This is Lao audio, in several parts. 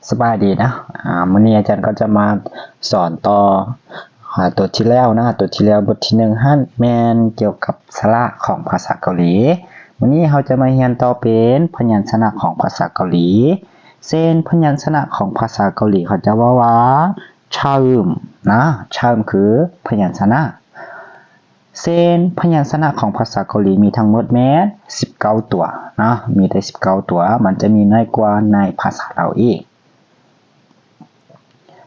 ສະບາຍດີນະ ອາ ມື້ນີ້ອາຈານກໍຈະມາສອນຕໍ່ ອາ ຕົວທີ່ແລ້ວນະ ຕົວທີ່ແລ້ວ ບົດທີໜຶ່ງຫັ້ນແມ່ນກ່ຽວກັບສະຫຼະຂອງພາສາເກົາຫຼີ. ມື້ນີ້ເຮົາຈະມາຮຽນຕໍ່ເປັນພະຍັນຊະນະຂອງພາສາເກົາຫຼີ ເຊັ່ນ ພະຍັນຊະນະຂອງພາສາເກົາຫຼີ ເຂົາຈະເວົ້າວ່າ chaeum ນະ chaeum ຄືພະຍັນຊະນະ. ເຊັ່ນ ພະຍັນຊະນະຂອງພາສາເກົາຫຼີມີທັງໝົດແມ່ນສິບເກົ້າຕົວເນາະ ມີແຕ່ສິບເກົ້າຕົວ ມັນຈະມີໜ້ອຍກວ່າໃນພາສາລາວອີກ.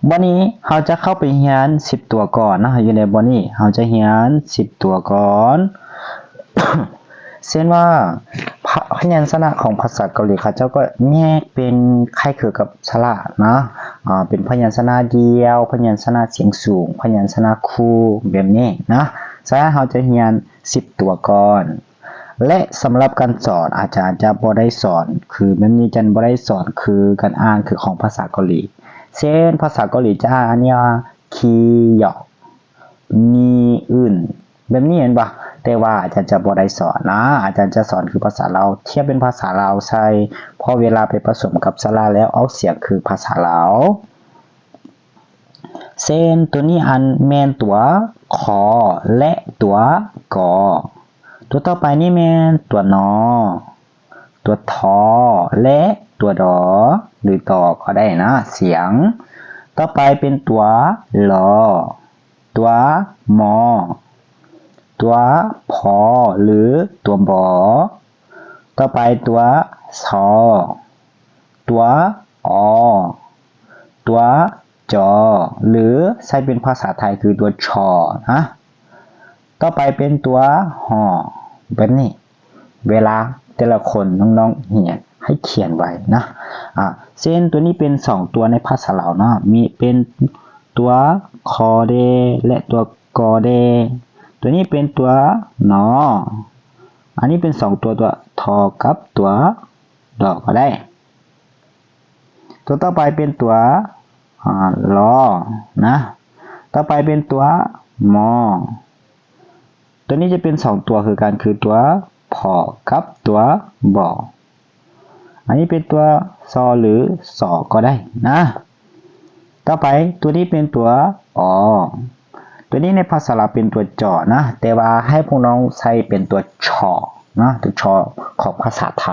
ບັດນີ້ເຮົາຈະເຂົ້າໄປຮຽນສິບຕົວກ່ອນເນາະ ຢູ່ໃນບ່ອນນີ້ເຮົາຈະຮຽນສິບຕົວກ່ອນ. ເຊັ່ນວ່າ ພະ ພະຍັນຊະນະຂອງພາສາເກົາຫຼີ ເຂົາເຈົ້າກໍແຍກເປັນຄ້າຍຄືກັບສະຫຼະເນາະ ອາ ເປັນພະຍັນຊະນະດ່ຽວ, ພະຍັນຊະນະສຽງສູງ, ພະຍັນຊະນະຄູ່ ແບບນີ້ເນາະ. ສະນັ້ນເຮົາຈະຮຽນສິບຕົວກ່ອນ ແລະ ສຳລັບການສອນ ອາຈານຈະບໍ່ໄດ້ສອນຄືແບບນີ້ ຈະບໍ່ໄດ້ສອນຄືການອ່ານຄືຂອງພາສາເກົາຫຼີ. ເຊັ່ນ ພາສາເກົາຫຼີຈະອ່ານອັນນີ້ວ່າ kiyeok, niun ແບບນີ້ແມ່ນບໍ່? ແຕ່ວ່າອາຈານຈະບໍ່ໄດ້ສອນນະ ອາຈານຈະສອນຄືພາສາລາວ ທຽບເປັນພາສາລາວໃສ່ ເພາະເວລາໄປປະສົມກັບສະຫຼະແລ້ວອອກສຽງຄືພາສາລາວ. ເຊັ່ນ ຕົວນີ້ອັນແມ່ນຕົວ ຄໍ ແລະ ຕົວ ກໍ. ຕົວຕໍ່ໄປນີ້ແມ່ນຕົວ ນໍ ຕົວ ທໍ ແລະ ຕົວ ດໍ ຫຼື ຕໍ ກໍໄດ້ນະ ສຽງ. ຕໍ່ໄປເປັນຕົວ ລໍ ຕົວ ມໍ ຕົວ ພໍ ຫຼື ຕົວ ບໍ. ຕໍ່ໄປຕົວ ຊໍ ຕົວ ອໍ ຕົວ ຈໍ ຫຼື ໃຊ້ເປັນພາສາໄທຄືຕົວ ຊໍ ນະ. ຕໍ່ໄປເປັນຕົວ ຫໍ ແບບນີ້ ເວລາແຕ່ລະຄົນນ້ອງໆຮຽນໃຫ້ຂຽນໄວ້ນະ. ອາ ເຊັ່ນ ຕົວນີ້ເປັນສອງຕົວໃນພາສາລາວເນາະ ມີເປັນຕົວ ຄໍເດ ແລະ ຕົວ ກໍເດ. ຕົວນີ້ເປັນຕົວ ນໍ ອັນນີ້ເປັນສອງຕົວ ຕົວ ທໍ ກັບຕົວ ດໍ ກໍໄດ້. ຕົວຕໍ່ໄປເປັນຕົວ ອາ ລໍ ນະ. ຕໍ່ໄປເປັນຕົວ ມໍ. ຕົວນີ້ຈະເປັນສອງຕົວຄືກັນ ຄືຕົວ ພໍ ກັບຕົວ ບໍ. ອັນນີ້ເປັນຕົວ ຊໍ ຫຼື ຊໍ ກໍໄດ້ນະ. ຕໍ່ໄປຕົວນີ້ເປັນຕົວ ອໍ. ຕົວນີ້ໃນພາສາລາວເປັນຕົວ ຈໍ ນະ ແຕ່ວ່າໃຫ້ພວກນ້ອງໃຊ້ເປັນຕົວ ຊໍ ນະ ຕົວ ຊໍ ຂອງພາສາໄທ.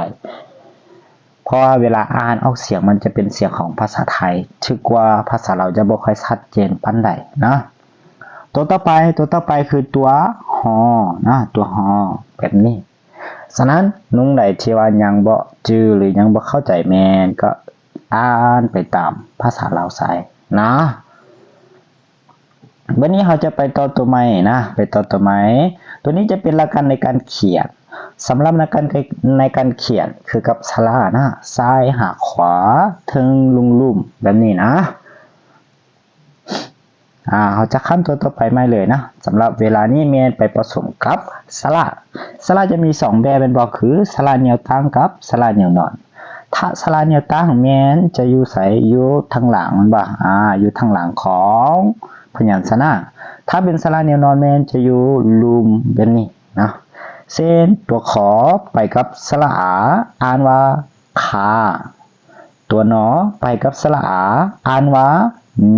ເພາະວ່າເວລາອ່ານອອກສຽງມັນຈະເປັນສຽງຂອງພາສາໄທ ຖືກວ່າພາສາລາວຈະບໍ່ຄ່ອຍຊັດເຈນປານໃດນະ. ຕົວຕໍ່ໄປ ຕົວຕໍ່ໄປຄືຕົວ ຮໍ ນະ ຕົວ ຮໍ ແບບນີ້. ສະນັ້ນ ໜຸ່ງໃດທີ່ວ່າຍັງບໍ່ຈື່ ຫຼື ຍັງບໍ່ເຂົ້າໃຈແມ່ນ ກໍອ່ານໄປຕາມພາສາລາວໃສ່ນະ. ບັດນີ້ເຮົາຈະໄປຕໍ່ຕົວໃໝ່ນະ ໄປຕໍ່ຕົວໃໝ່. ຕົວນີ້ຈະເປັນຫຼັກການໃນການຂຽນ. ສຳລັບໃນການ ໃນການຂຽນຄືກັບສະຫຼະນະ ຊ້າຍຫາຂວາ ເທິງລຸ່ມໆ ແບບນີ້ນະ. ອາ ເຮົາຈະຂ້າມຕົວຕໍ່ໄປໃໝ່ເລີຍນະ. ສຳລັບເວລານີ້ແມ່ນໄປປະສົມກັບສະຫຼະ. ສະຫຼະຈະມີສອງແບບແມ່ນບໍ່? ຄືສະຫຼະໜຽວຕັ້ງກັບສະຫຼະໜຽວນອນ. ຖ້າສະຫຼະໜຽວຕັ້ງແມ່ນຈະຢູ່ໃສ? ຢູ່ທາງຫຼັງແມ່ນບໍ່? ອາ ຢູ່ທາງຫຼັງຂອງພະຍັນຊະນະ. ຖ້າເປັນສະຫຼະໜຽວນອນແມ່ນຈະຢູ່ລຸ່ມແບບນີ້ນະ. ເຊັ່ນ ຕົວ ຂໍ ໄປກັບສະຫຼະອາ ອ່ານວ່າ ຄາ. ຕົວ ນໍ ໄປກັບສະຫຼະອາ ອ່ານວ່າ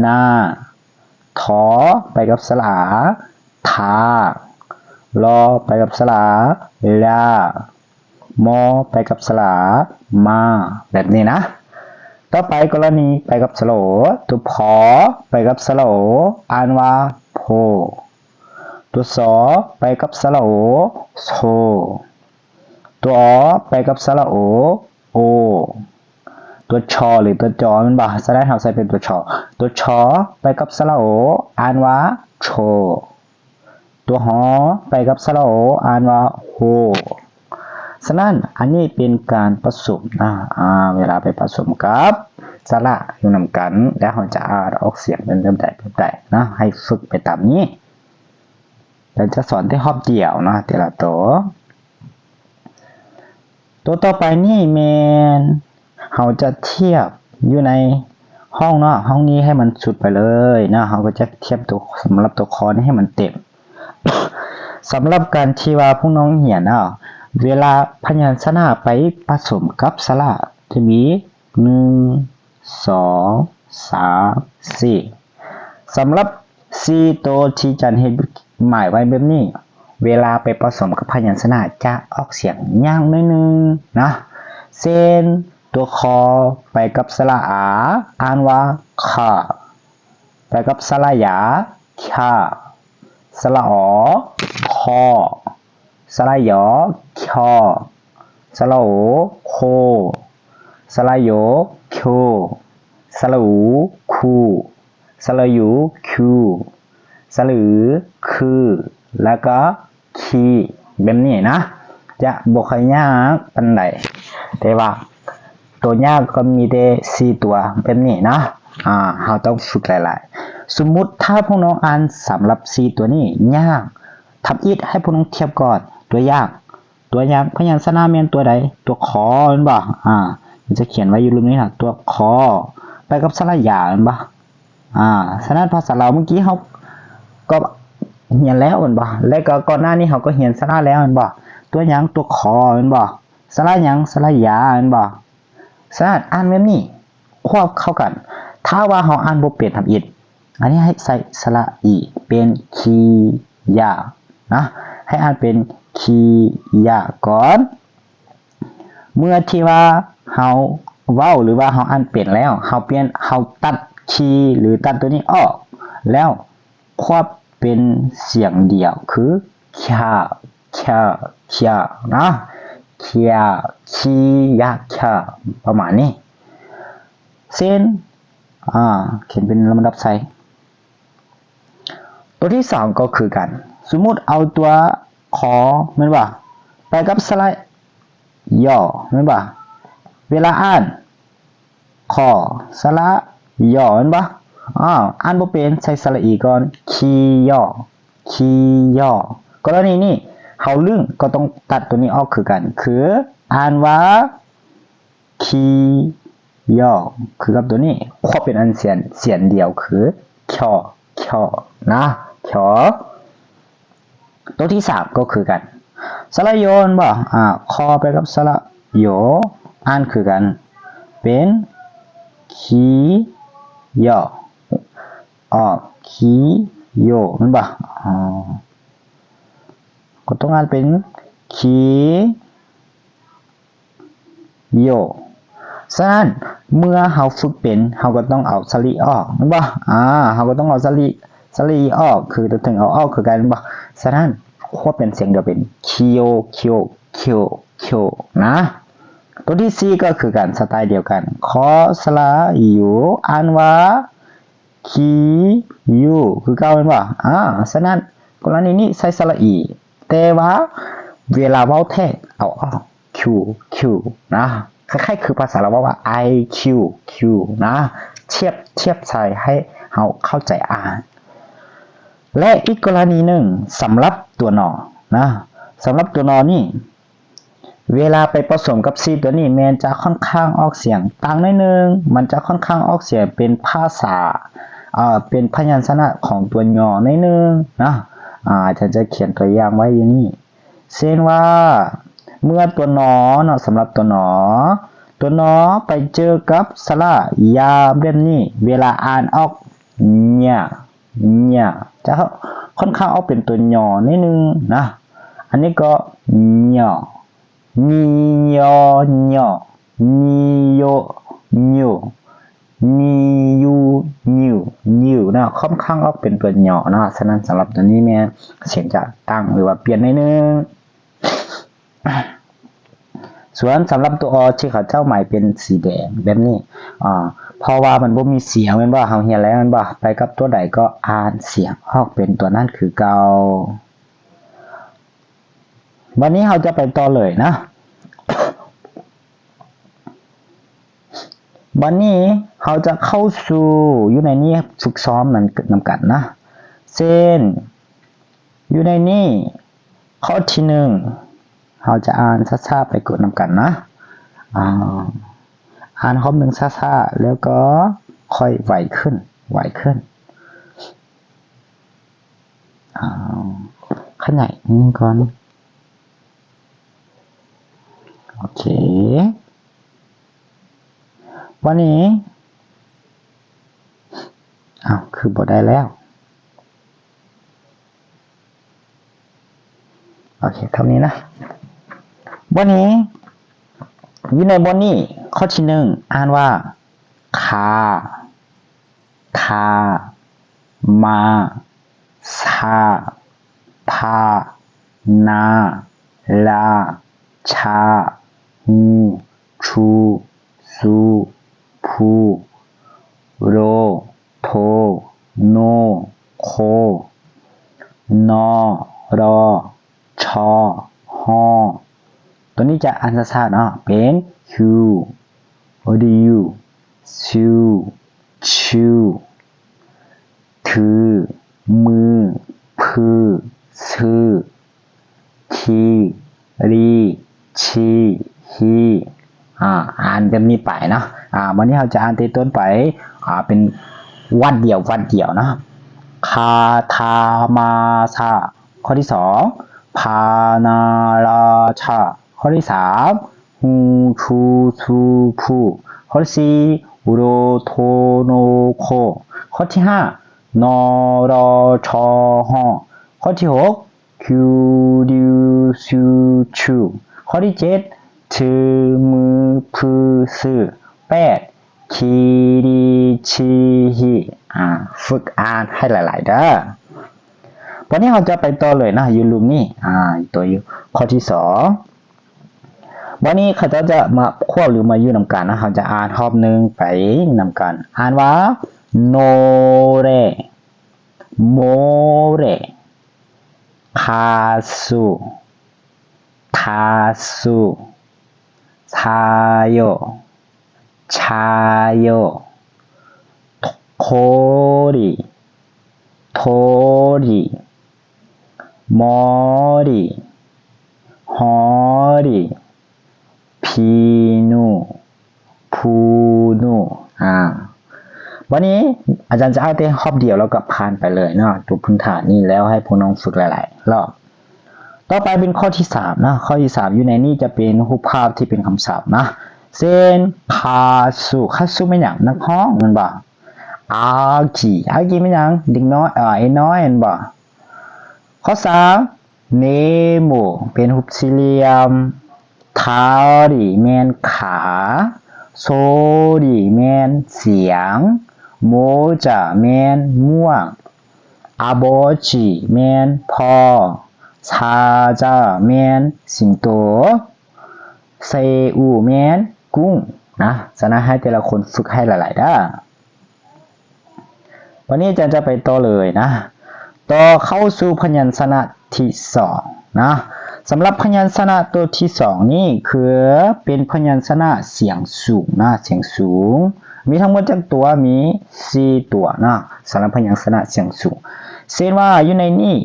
ນາ. ທໍ ໄປກັບສະຫຼະອາ ທາ. ລໍ ໄປກັບສະຫຼະອາ ລາ. ມໍ ໄປກັບສະຫຼະອາ ມາ ແບບນີ້ນະ. ຕໍ່ໄປກໍລະນີໄປກັບສະຫຼະໂອ ຕົວ ພໍ ໄປກັບສະຫຼະໂອ ອ່ານວ່າ ໂພ. ຕົວ ຊໍ ໄປກັບສະຫຼະໂອ ໂຊ. ຕົວ ອໍ ໄປກັບສະຫຼະໂອ ໂອ. ຕົວ ຊໍ ຫຼື ຕົວ ຈໍ ແມ່ນບໍ່? ສະນັ້ນເຮົາໃສ່ເປັນຕົວ ຊໍ. ຕົວ ຊໍ ໄປກັບສະຫຼະໂອ ອ່ານວ່າ ໂຊ. ຕົວ ຮໍ ໄປກັບສະຫຼະໂອ ອ່ານວ່າ ໂຮ. ສະນັ້ນ ອັນນີ້ເປັນການປະສົມນະ ອາ ເວລາໄປປະສົມກັບສະຫຼະຢູ່ນຳກັນ ແລ້ວເຮົາຈະອ່ານອອກສຽງເປັນແບບໃດ ແບບໃດນະ ໃຫ້ຝຶກໄປຕາມນີ້. ແລ້ວຈະສອນແຕ່ຮອບດຽວເນາະ ແຕ່ລະໂຕ. ໂຕຕໍ່ໄປນີ້ແມ່ນເຮົາຈະທຽບຢູ່ໃນຫ້ອງເນາະ ຫ້ອງນີ້ໃຫ້ມັນສຸດໄປເລີຍເນາະ. ເຮົາກໍຈະທຽບໂຕ ສຳລັບໂຕຄໍນີ້ໃຫ້ມັນເຕັມ. ສຳລັບການທີ່ວ່າພວກນ້ອງຮຽນເນາະ ເວລາພະຍັນຊະນະໄປປະສົມກັບສະຫຼະ ຈະມີ ໜຶ່ງ ສອງ ສາມ ສີ່. ສຳລັບສີ່ໂຕທີ່ຈັນເຮັດໝາຍໄວ້ແບບນີ້ ເວລາໄປປະສົມກັບພະຍັນຊະນະຈະອອກສຽງຍາກໜ້ອຍໜຶ່ງນະ. ເຊັ່ນ ຕົວ ຄ ໄປກັບສະຫຼະອາ ອ່ານວ່າ ຄາ, ໄປກັບສະຫຼະຢາ ຄາ, ສະຫຼະ ອໍ ຄໍ, ສະຫຼະ ຢໍ ຄໍ, ສະຫຼະ ໂອ ໂຄ, ສະຫຼະ ໂຍ ໂຄ, ສະຫຼະ ອູ ຄູ, ສະຫຼະ ຢູ ຄູ, ສະຫຼະ ອື ຄື ແລ້ວກໍ ຄີ ແບບນີ້ນະ. ຈະບໍ່ຄ່ອຍຍາກປານໃດ ແຕ່ວ່າໂຕຍາກກໍມີແຕ່ສີ່ຕົວແບບນີ້ນະ. ອາ ເຮົາຕ້ອງຝຶກຫຼາຍໆ. ສົມມຸດຖ້າພວກນ້ອງອ່ານສຳລັບສີ່ຕົວນີ້ຍາກ ທຳອິດໃຫ້ພວກນ້ອງທຽບກ່ອນ. ຕົວຢ່າງ ຕົວຢ່າງພະຍັນຊະນະແມ່ນຕົວໃດ? ຕົວ ຄ ແມ່ນບໍ່? ອາ ມັນຈະຂຽນໄວ້ຢູ່ລຸ່ມນີ້ນະ ຕົວ ຄ ໄປກັບສະຫຼະຢາແມ່ນບໍ່? ອາ ສະນັ້ນພາສາລາວເມື່ອກີ້ເຮົາກໍຮຽນແລ້ວແມ່ນບໍ່? ແລະກໍກ່ອນໜ້ານີ້ເຮົາກໍຮຽນສະຫຼະແລ້ວແມ່ນບໍ່? ຕົວຫຍັງ? ຕົວ ຄ ແມ່ນບໍ່? ສະຫຼະຫຍັງ? ສະຫຼະຢາແມ່ນບໍ່? ສະນັ້ນອ່ານແບບນີ້ຄວບເຂົ້າກັນ. ຖ້າວ່າເຮົາອ່ານບໍ່ເປັນທຳອິດ ອັນນີ້ໃຫ້ໃສ່ສະຫຼະອີ ເປັນ ຄີ ຢາ ນະ ໃຫ້ອ່ານເປັນ ຄີ ຢາ ກ່ອນ. ເມື່ອທີ່ວ່າເຮົາເວົ້າ ຫຼືວ່າເຮົາອ່ານເປັນແລ້ວ ເຮົາປ່ຽນ ເຮົາຕັດ ຄີ ຫຼືຕັດຕົວນີ້ອອກ ແລ້ວຄວບເປັນສຽງດຽວ ຄື ຄາ ຄາ ຄາ ນະ ຄາ ຄີ ຢາ ຄາ ປະມານນີ້. ເຊັ່ນ ອາ ຂຽນເປັນລຳດັບໃສ່. ຕົວທີສອງກໍຄືກັນ. ສົມມຸດເອົາຕົວ ຄ ແມ່ນບໍ່? ໄປກັບສະຫຼະ ຢໍ ແມ່ນບໍ່? ເວລາອ່ານ ຄ ສະຫຼະ ຢໍ ແມ່ນບໍ່? ອາ ອ່ານບໍ່ເປັນ ໃສ່ສະຫຼະອີກ່ອນ ຄີ ຢໍ ຄີ ຢໍ. ກໍລະນີນີ້ ເຮົາລຶ້ງກໍຕ້ອງຕັດຕົວນີ້ອອກຄືກັນ ຄືອ່ານວ່າ ຄີ ຢໍ ຄືກັບຕົວນີ້ ຄວບເປັນອັນສຽງ ສຽງດຽວ ຄື ຄ ຄ ນະ ຄ. ຕົວທີສາມກໍຄືກັນ ສະຫຼະ ໂຍ ແມ່ນບໍ່? ອາ ຄ ໄປກັບສະຫຼະ ໂຍ ອ່ານຄືກັນ ເປັນ ຄີ ຢໍ ອອກ ຄີ ໂຍ ແມ່ນບໍ່? ອາ ກໍຕ້ອງອ່ານເປັນ ຄີ ໂຍ. ສະນັ້ນ ເມື່ອເຮົາຝຶກເປັນ ເຮົາກໍຕ້ອງເອົາສະຫຼະອີອອກ ແມ່ນບໍ່? ອາ ເຮົາກໍຕ້ອງເອົາສະຫຼະ ສະຫຼະອີອອກ ຄືຕົວເທິງເອົາອອກຄືກັນ ແມ່ນບໍ່? ສະນັ້ນ ຄວບເປັນສຽງດຽວເປັນ ຄີໂອ ຄີໂອ ຄີໂອ ຄີໂອ ນະ. ຕົວທີສີ່ກໍຄືກັນ ສະໄຕດຽວກັນ ຄ ສະຫຼະ ຢູ ອ່ານວ່າ ຄີ ຢູ ຄືເກົ່າ ແມ່ນບໍ່? ອາ ສະນັ້ນ ກໍລະນີນີ້ໃສ່ສະຫຼະອີ ແຕ່ວ່າເວລາເວົ້າແທ້ເອົາອອກ ຄິວ ຄິວ ນະ ຄ້າຍໆຄືພາສາລາວເວົ້າວ່າ ໄອ ຄິວ ຄິວ ນະ ທຽບ ທຽບໃສ່ໃຫ້ເຮົາເຂົ້າໃຈອ່ານ. ແລະ ອີກກໍລະນີໜຶ່ງ ສຳລັບຕົວ ນ ນະ ສຳລັບຕົວ ນ ນີ້ ເວລາໄປປະສົມກັບສີ່ຕົວນີ້ ແມ່ນຈະຂ້ອນຂ້າງອອກສຽງຕ່າງໜ້ອຍໜຶ່ງ ມັນຈະຂ້ອນຂ້າງອອກສຽງເປັນພາສາ ເອີ ເປັນພະຍັນຊະນະຂອງຕົວ ຍ ໜ້ອຍໜຶ່ງນະ. ອາ ອາຈານຈະຂຽນຕົວຢ່າງໄວ້ຢູ່ນີ້ ເຊັ່ນວ່າ ເມື່ອຕົວ ນ ເນາະ ສຳລັບຕົວ ນ ຕົວ ນ ໄປເຈີກັບສະຫຼະ ຢາ ແບບນີ້ ເວລາອ່ານອອກ ຍະ ຍະ ຈະຂ້ອນຂ້າງອອກເປັນຕົວ ຍ ໜ້ອຍໜຶ່ງນະ. ອັນນີ້ກໍ ຍ ນີ ຍ ຍ ນີ ໂຍ ໂຍ ນີ ຢູ ຍື ຍື ນະ ຂ້ອນຂ້າງອອກເປັນຕົວ ຍ ນະ. ສະນັ້ນ ສຳລັບຕົວນີ້ແມ່ນສຽງຈະຕ່າງ ຫຼືວ່າປ່ຽນໜ້ອຍໜຶ່ງ. ສ່ວນສຳລັບຕົວ ອ ທີ່ເຂົາເຈົ້າໝາຍເປັນສີແດງແບບນີ້ ອາ ເພາະວ່າມັນບໍ່ມີສຽງແມ່ນບໍ່? ເຮົາຮຽນແລ້ວແມ່ນບໍ່? ໄປກັບຕົວໃດກໍອ່ານສຽງອອກເປັນຕົວນັ້ນຄືເກົ່າ. ບັດນີ້ເຮົາຈະໄປຕໍ່ເລີຍນະ. ບັດນີ້ເຮົາຈະເຂົ້າສູ່ຢູ່ໃນນີ້ ຝຶກຊ້ອມນຳ ນຳກັນນະ. ເຊັ່ນ ຢູ່ໃນນີ້ ຂໍ້ທີໜຶ່ງ ເຮົາຈະອ່ານຊ້າໆໄປນຳກັນນະ. ອາ ອ່ານຮອບໜຶ່ງຊ້າໆ ແລ້ວກໍຄ່ອຍໄວຂຶ້ນ ໄວຂຶ້ນ. ອາ ຂະຫຍາຍນີ້ກ່ອນ. ໂອເຄ ວັນນີ້ ອ້າວ ຄືບໍ່ໄດ້ແລ້ວ. ໂອເຄ ເທົ່ານີ້ນະ. ບັດນີ້ ຢູ່ໃນບົດນີ້ ຂໍ້ທີໜຶ່ງ ອ່ານວ່າ ຄາ ທາ ມາ ຊາ ພາ ນາ ລາ ຊາ ງູ ຊູ ຊູ ພູ ໂຣ ໂທ ໂນ ໂຄ ນໍ ລໍ ຊໍ ຮໍ. ໂຕນີ້ຈະອ່ານຊ້າໆເນາະ ເປັນ ຄິວ ໂອ ດີ ຢູ ຊິວ ຊິວ ຖື ມື ພຶ ຊື ຄີ ລີ ຊີ ຮີ. ອ່າ ອ່ານແບບນີ້ໄປເນາະ. ອ່າ ບັດນີ້ເຮົາຈະອ່ານແຕ່ຕົ້ນໄປ ອ່າ ເປັນວັດດຽວ ວັດດຽວເນາະ. ຄາ ທາ ມາ ຊາ. ຂໍ້ທີສອງ ພາ ນາ ລາ ຊາ. ຂໍ້ທີສາມ ຮູ້ ທູ ຊູ ພູ. ຂໍ້ທີສີ່ ໂຣ ໂທ ໂນ ໂຄ. ຂໍ້ທີຫ້າ ນໍ ລໍ ຊໍ ຮໍ. ຂໍ້ທີຫົກ ຄິວ ດິວ ຊິວ ຊູ. ຂໍ້ທີເຈັດ ຖື ມື ພຶ ຊື. ແປດ ຄີ ລີ ຊີ ຮີ. ອ່າ ຝຶກອ່ານໃຫ້ຫຼາຍໆເດີ. ບັດນີ້ເຮົາຈະໄປຕໍ່ເລີຍນະ ຢູ່ລຸ່ມນີ້ ອ່າ ຕົວຢູ່ຂໍ້ທີສອງ. ບັດນີ້ເຂົາເຈົ້າຈະມາຄວບ ຫຼື ມາຢູ່ນຳກັນນະ ເຮົາຈະອ່ານຮອບໜຶ່ງໄປນຳກັນ. ອ່ານວ່າ ໂນເຣ ໂມເຣ ຄາຊູ ທາຊູ ຊາໂຍ ຊາໂຍ ໂຄຣີ ໂທຣີ ມໍຣີ ຫໍຣີ ພີນູ ພູນູ. ອ່າ ບັດນີ້ອາຈານຈະເອົາແຕ່ຮອບດຽວ ແລ້ວກໍຜ່ານໄປເລີຍເນາະ ຕົວພື້ນຖານນີ້ ແລ້ວໃຫ້ພວກນ້ອງຝຶກຫຼາຍໆຮອບ. ຕໍ່ໄປເປັນຂໍ້ທີສາມເນາະ. ຂໍ້ທີສາມ ຢູ່ໃນນີ້ຈະເປັນຮູບພາບທີ່ເປັນຄຳສັບນະ ເຊັ່ນ ຄາຊູ. ຄາຊູແມ່ນຫຍັງ? ນັກຮ້ອງແມ່ນບໍ່? ອາກິ ອາກິແມ່ນຫຍັງ? ເດັກນ້ອຍ ເອີ ໄອ້ນ້ອຍແມ່ນບໍ່? ຂໍ້ສາມ ເນໂມ ເປັນຮູບສີ່ຫຼ່ຽມ. ທາຣີແມ່ນຂາ. ໂຊຣີແມ່ນສຽງ. ໂມຈາແມ່ນໝວກ. ອາໂບຈິແມ່ນພໍ່. ຊາຈາແມ່ນສິງໂຕ. ເຊອູແມ່ນກຸ້ງນະ. ສະນັ້ນໃຫ້ແຕ່ລະຄົນຝຶກໃຫ້ຫຼາຍໆເດີ້. ວັນນີ້ອາຈານຈະໄປຕໍ່ເລີຍນະ ຕໍ່ເຂົ້າສູ່ພະຍັນຊະນະທີສອງນະ. ສຳລັບພະຍັນຊະນະຕົວທີສອງນີ້ ຄືເປັນພະຍັນຊະນະສຽງສູງນະ, ສຽງສູງ. ມີທັງໝົດຈັກຕົວ? ມີສີ່ຕົວນະ, ສຳລັບພະຍັນຊະນະສຽງສູງ. ເຊັ່ນວ່າຢູ່ໃນນີ້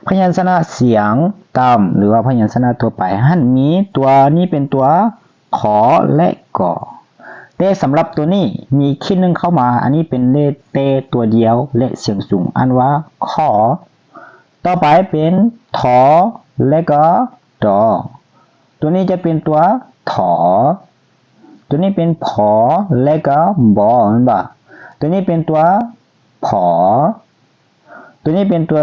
ພະຍັນຊະນະສຽງຕ່ຳ ຫຼືວ່າພະຍັນຊະນະທົ່ວໄປຫັ້ນ ມີຕົວນີ້ເປັນຕົວ ຂໍ ແລະ ກໍ. ແຕ່ສຳລັບຕົວນີ້ມີຂີດໜຶ່ງເຂົ້າມາ, ອັນນີ້ເປັນເລກແຕ່ຕົວດຽວ ແລະ ສຽງສູງ ອ່ານວ່າ ຂໍ. ຕໍ່ໄປເປັນ ທໍ ແລະ ກໍ ດໍ. ຕົວນີ້ຈະເປັນຕົວ ຖໍ. ຕົວນີ້ເປັນ ພໍ ແລະ ກໍ ບອ ແມ່ນບໍ່? ຕົວນີ້ເປັນຕົວ ຜໍ. ຕົວນີ້ເປັນຕົວ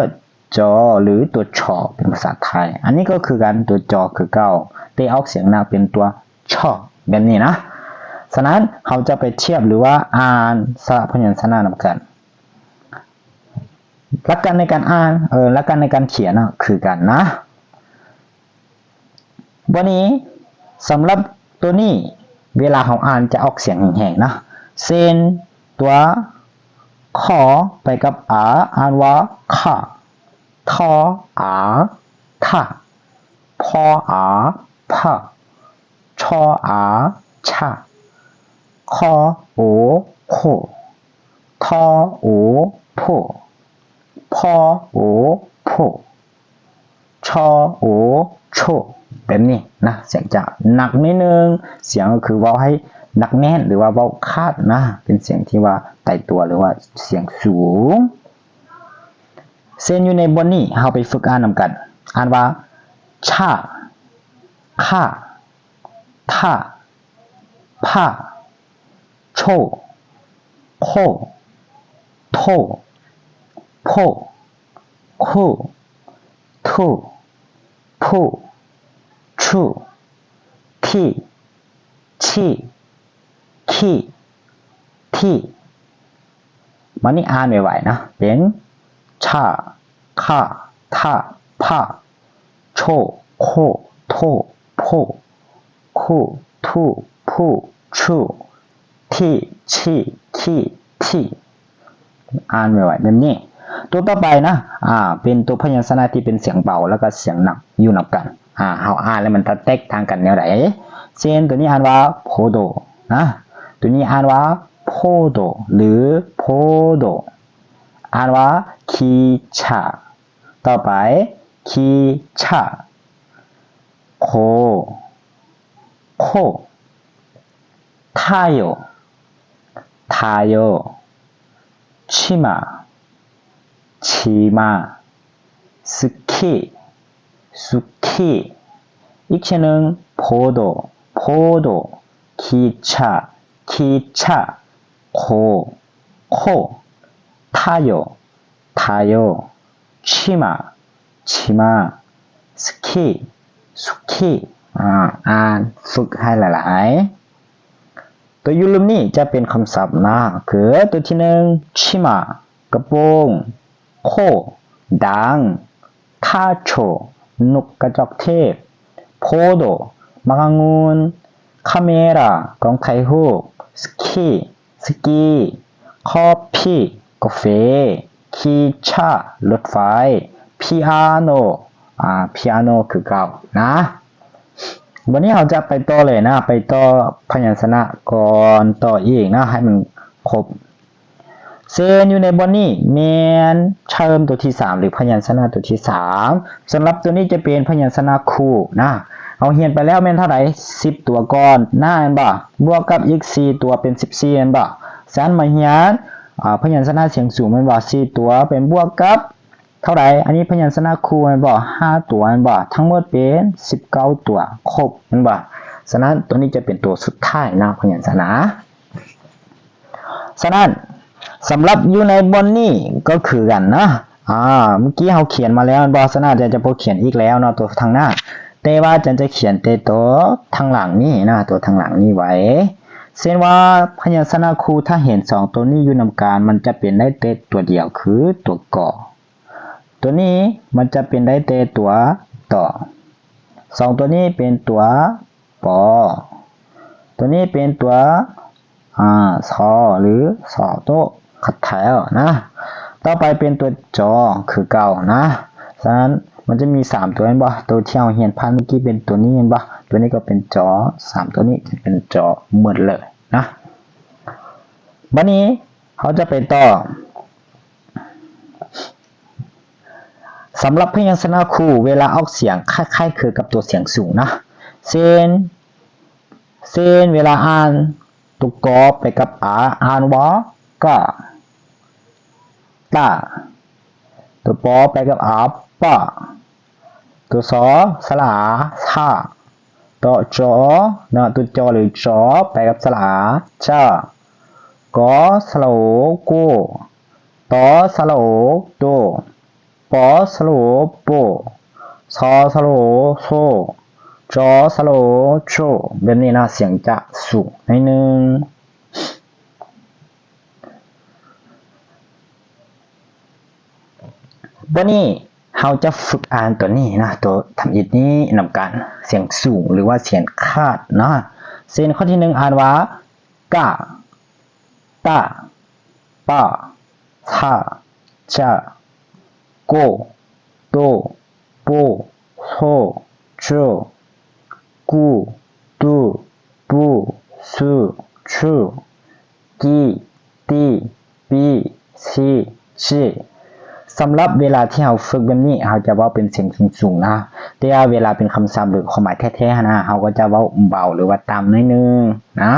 ຈໍ ຫຼື ຕົວ ຊໍ ເປັນພາສາໄທ. ອັນນີ້ກໍຄືກັນ, ຕົວ ຈໍ ຄືເກົ່າ, ແຕ່ອອກສຽງໜັກເປັນຕົວ ຊໍ ແບບນີ້ນະ. ສະນັ້ນ ເຮົາຈະໄປທຽບ ຫຼືວ່າອ່ານສະພະຍັນຊະນະນຳກັນ. ຫຼັກການໃນການອ່ານ, ເອີ, ຫຼັກການໃນການຂຽນນະ ຄືກັນນະ. ບັດນີ້ ສຳລັບຕົວນີ້ ເວລາເຮົາອ່ານຈະອອກສຽງແຮງໆນະ. ເຊັ່ນ ຕົວ ຂໍ ໄປກັບ ອາ ອ່ານວ່າ ຂະ, ທໍ ອາ ຖະ, ພໍ ອາ ຜະ, ຊໍ ອາ ຊະ, ຄໍ ໂອ ໂຂ, ທໍ ໂອ ໂຖ, ພໍ ໂອ ໂຜ. ຊໍ ໂອ ໂຊ ແບບນີ້ນະ, ສຽງຈະໜັກໜ້ອຍໜຶ່ງ, ສຽງກໍຄືເວົ້າໃຫ້ໜັກແໜ້ນ ຫຼືວ່າເວົ້າຂາດນະ, ເປັນສຽງທີ່ວ່າຕາຍຕົວ ຫຼືວ່າສຽງສູງ. ເຊັ່ນຢູ່ໃນບົດນີ້ ເຮົາໄປຝຶກອ່ານນຳກັນ, ອ່ານວ່າ ຊະ, ຂະ, ຖະ, ຜະ, ໂຊ, ໂຄ, ໂທ ໂພ ໂຄ ໂທ ໂພ ໂຊ ທີ ທີ ຄີ ທີ ບາດນີ້ອ່ານໄວໆນະ ເປັນ ຊາ ຄາ ທາ ພາ ໂຊ ໂຄ ໂທ ໂພ ໂຄ ໂທ ໂພ ໂຊ ທີ ຊີ ຄີ ທີ ອ່ານໄວໆແບບນີ້. ຕົວຕໍ່ໄປນະ ອ່າ ເປັນຕົວພະຍັນຊະນະທີ່ເປັນສຽງເບົາ ແລ້ວກໍສຽງໜັກຢູ່ນຳກັນ. ອ່າ ເຮົາອ່ານແລ້ວມັນຈະແຕກຕ່າງກັນແນວໃດ? ເຊັ່ນ ຕົວນີ້ອ່ານວ່າ ໂພໂດ ນະ, ຕົວນີ້ອ່ານວ່າ ໂພໂດ ຫຼື ໂພໂດ, ອ່ານວ່າ ຄີຊາ. ຕໍ່ໄປ ຄີຊາ, ໂຄ ໂຄ, ທາໂຍ ທາໂຍ, ຊິມາ ຊິມາ, ສະເຄ ສະເຄ. ອີກເທື່ອໜຶ່ງ ໂພໂດ ໂພໂດ, ຄີຊາ ຄີຊາ, ໂຄ ໂຄ, ທາໂຍ ທາໂຍ, ຊິມາ ຊິມາ, ສະເຄ ສະເຄ. ອ່າ ອ່ານຝຶກໃຫ້ຫຼາຍໆ. ຕົວຢູ່ລຸ່ມນີ້ຈະເປັນຄຳສັບນະ ຄືຕົວທີໜຶ່ງ ຊິມາ ກະໂປງ, ໂຄ ດ່າງ, ທາໂຊ ນົກກະຈອກເທບ, ໂພໂດ ໝາກອະງຸ່ນ, ຄາເມຣາ ກ້ອງຖ່າຍຮູບ, ສະເຄ ສະກີ, ຄອບຟີ ກາເຟ, ຄີຊາ ລົດໄຟ, ພິອາໂນ ອ່າ ພິອາໂນຄືເກົ່ານະ. ບັດນີ້ເຮົາຈະໄປຕໍ່ເລີຍນະ ໄປຕໍ່ພະຍັນຊະນະກ່ອນຕໍ່ອີກນະ ໃຫ້ມັນຄົບ. ເຊັ່ນ ຢູ່ໃນບ່ອນນີ້ແມ່ນເຊີມຕົວທີສາມ ຫຼື ພະຍັນຊະນະຕົວທີສາມ. ສຳລັບຕົວນີ້ຈະເປັນພະຍັນຊະນະຄູ່ນະ. ເຮົາຮຽນໄປແລ້ວແມ່ນເທົ່າໃດ? ສິບຕົວກ່ອນນະ ແມ່ນບໍ່? ບວກກັບອີກສີ່ຕົວເປັນສິບສີ່ ແມ່ນບໍ່? ສະນັ້ນມາຮຽນ ອາ ພະຍັນຊະນະສຽງສູງແມ່ນບໍ່? ສີ່ຕົວເປັນບວກກັບ ເທົ່າໃດ? ອັນນີ້ພະຍັນຊະນະຄູ່ແມ່ນບໍ່? ຫ້າຕົວແມ່ນບໍ່? ທັງໝົດເປັນສິບເກົ້າຕົວ ຄົບແມ່ນບໍ່? ສະນັ້ນ ຕົວນີ້ຈະເປັນຕົວສຸດທ້າຍນະ ພະຍັນຊະນະ. ສະນັ້ນ ສຳລັບຢູ່ໃນບ່ອນນີ້ກໍຄືກັນນະ ອາ ເມື່ອກີ້ເຮົາຂຽນມາແລ້ວແມ່ນບໍ່? ສະນັ້ນ ອາຈານຈະບໍ່ຂຽນອີກແລ້ວເນາະ ຕົວທາງໜ້າ ແຕ່ວ່າອາຈານຈະຂຽນແຕ່ຕົວທາງຫຼັງນີ້ນະ ຕົວທາງຫຼັງນີ້ໄວ້. ເຊັ່ນວ່າ ພະຍັນຊະນະຄູ່ ຖ້າເຫັນສອງຕົວນີ້ຢູ່ນຳກັນ ມັນຈະເປັນໄດ້ແຕ່ຕົວດຽວ ຄືຕົວ ກ. ຕົວນີ້ມັນຈະເປັນໄດ້ແຕ່ຕົວ ຕ. ສອງຕົວນີ້ເປັນຕົວ ປ. ຕົວນີ້ເປັນຕົວ ອາ ຊ ຫຼື ຊ ໂຕ ຂັດແຖວນະ. ຕໍ່ໄປເປັນຕົວ ຈ ຄືເກົ່ານະ. ສະນັ້ນ ມັນຈະມີສາມຕົວແມ່ນບໍ່? ຕົວທີ່ເຮົາຮຽນຜ່ານເມື່ອກີ້ເປັນຕົວນີ້ແມ່ນບໍ່? ຕົວນີ້ກໍເປັນ ຈ. ສາມຕົວນີ້ຈະເປັນ ຈ ໝົດເລີຍນະ. ບັດນີ້ເຮົາຈະໄປຕໍ່ ສຳລັບພະຍັນຊະນະຄູ່ ເວລາອອກສຽງຄ້າຍໆຄືກັບຕົວສຽງສູງນະ ເຊັ່ນ ເຊັ່ນ ເວລາອ່ານຕົວ ກ ໄປກັບ ອາ ອ່ານວ່າ ກະ ຕະ, ຕົວ ປ ໄປກັບ ອາ ປະ, ຕົວ ຊ ສະຫຼະອາ ຊະ, ຕົວ ຈ ນະ ຕົວ ຈ ຫຼື ຈ ໄປກັບສະຫຼະອາ ຈະ, ກ ສະຫຼະໂອ ໂກ, ຕ ສະຫຼະໂອ ໂຕ, ປ ສະຫຼະໂອ ໂປ, ຊ ສະຫຼະໂອ ໂຊ, ຈ ສະຫຼະໂອ ໂຈ. ແບບນີ້ນະ ສຽງຈະສູງໜ້ອຍໜຶ່ງ. ບັດນີ້ເຮົາຈະຝຶກອ່ານຕົວນີ້ນະ ຕົວທຳອິດນີ້ນຳກັນ ສຽງສູງ ຫຼືວ່າສຽງຂາດນະ. ເຊັ່ນ ຂໍ້ທີໜຶ່ງ ອ່ານວ່າ ກະ, ຕະ, ປະ, ທະ, ຈະ, ໂກ, ໂຕ, ໂປ, ໂຊ, ໂຈ, ກູ, ຕູ, ປູ, ຊູ, ຊູ, ກີ, ຕີ, ປີ, ຊີ, ຈີ. ສຳລັບເວລາທີ່ເຮົາຝຶກແບບນີ້ ເຮົາຈະເວົ້າເປັນສຽງສູງໆນະ, ແຕ່ວ່າເວລາເປັນຄຳສັບ ຫຼື ຄວາມໝາຍແທ້ໆຫັ້ນນະ ເຮົາກໍຈະເວົ້າເບົາ ຫຼືວ່າຕ່ຳໜ້ອຍໜຶ່ງນະ.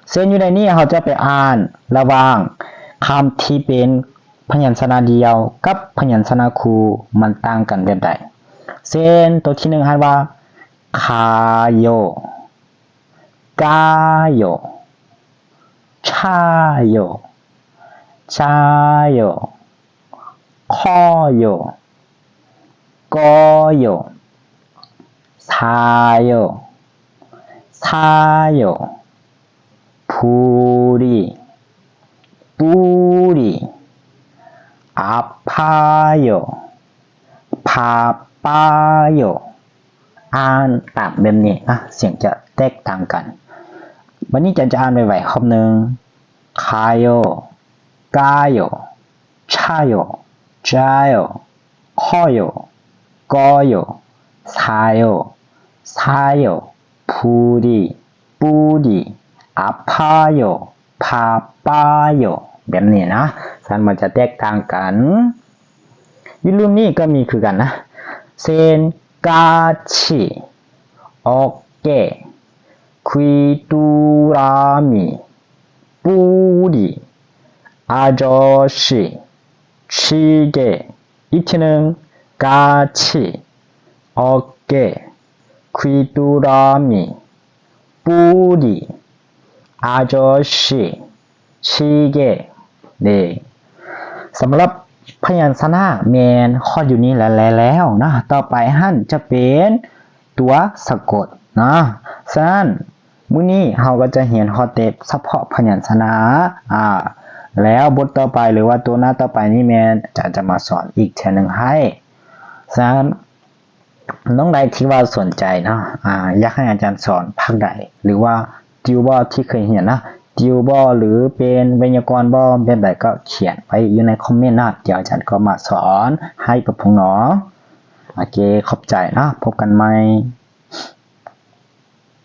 ເຊັ່ນ ຢູ່ໃນນີ້ເຮົາຈະໄປອ່ານລະຫວ່າງຄຳທີ່ເປັນພະຍັນຊະນະດຽວກັບພະຍັນຊະນະຄູ່ ມັນຕ່າງກັນແບບໃດ? ເຊັ່ນ ໂຕທີໜຶ່ງອ່ານວ່າ ຄາໂຍ, ກາໂຍ, ຊາໂຍ,加油、 커요, 꺼요, 사요, 사요, 부리, 뿌리, 아파요, 바빠요. ອ່ານຕາມແບບນີ້ນະ ສຽງຈະແຕກຕ່າງກັນ. ບັດນີ້ຈັນຈະອ່ານໄວໆຮອບໜຶ່ງ. 가요, 까요, 차요, 짜요, 커요, 꺼요, 사요, 사요, 부리, 뿌리, 아파요, 바빠요. ແບບນີ້ນະ ສະນັ້ນມັນຈະແຕກຕ່າງກັນ. ຢູ່ລຸ່ມນີ້ກໍມີຄືກັນນະ ເຊັ່ນ 까치, 어깨, 귀뚜라미, 뿌리, 아저씨, 시계. ອີກເທື່ອໜຶ່ງ 까치, 어깨, 귀뚜라미, 뿌리, 아저씨, 시계. ເດ້ ສຳລັບພະຍັນຊະນະແມ່ນຮອດຢູ່ນີ້ແລ້ວໆເນາະ. ຕໍ່ໄປຫັ້ນຈະເປັນຕົວສະກົດເນາະ. ສະນັ້ນ ມື້ນີ້ເຮົາກໍຈະຮຽນຮອດແຕ່ສະເພາະພະຍັນຊະນະ ອາ ແລ້ວບົດຕໍ່ໄປ ຫຼືວ່າຕົວໜ້າຕໍ່ໄປນີ້ແມ່ນອາຈານຈະມາສອນອີກເທື່ອໜຶ່ງໃຫ້. ສະນັ້ນ ນ້ອງໃດທີ່ວ່າສົນໃຈເນາະ ອາ ຢາກໃຫ້ອາຈານສອນພາກໃດ ຫຼືວ່າຕິວບໍ່ ທີ່ເຄີຍຮຽນນະ ຕິວບໍ່ ຫຼືເປັນໄວຍາກອນບໍ່ ແບບໃດກໍຂຽນໄວ້ຢູ່ໃນຄອມເມັນນະ ດຽວອາຈານກໍມາສອນໃຫ້ປັບປຸງເນາະ. ໂອເຄ ຂອບໃຈເນາະ ພົບກັນໃໝ່.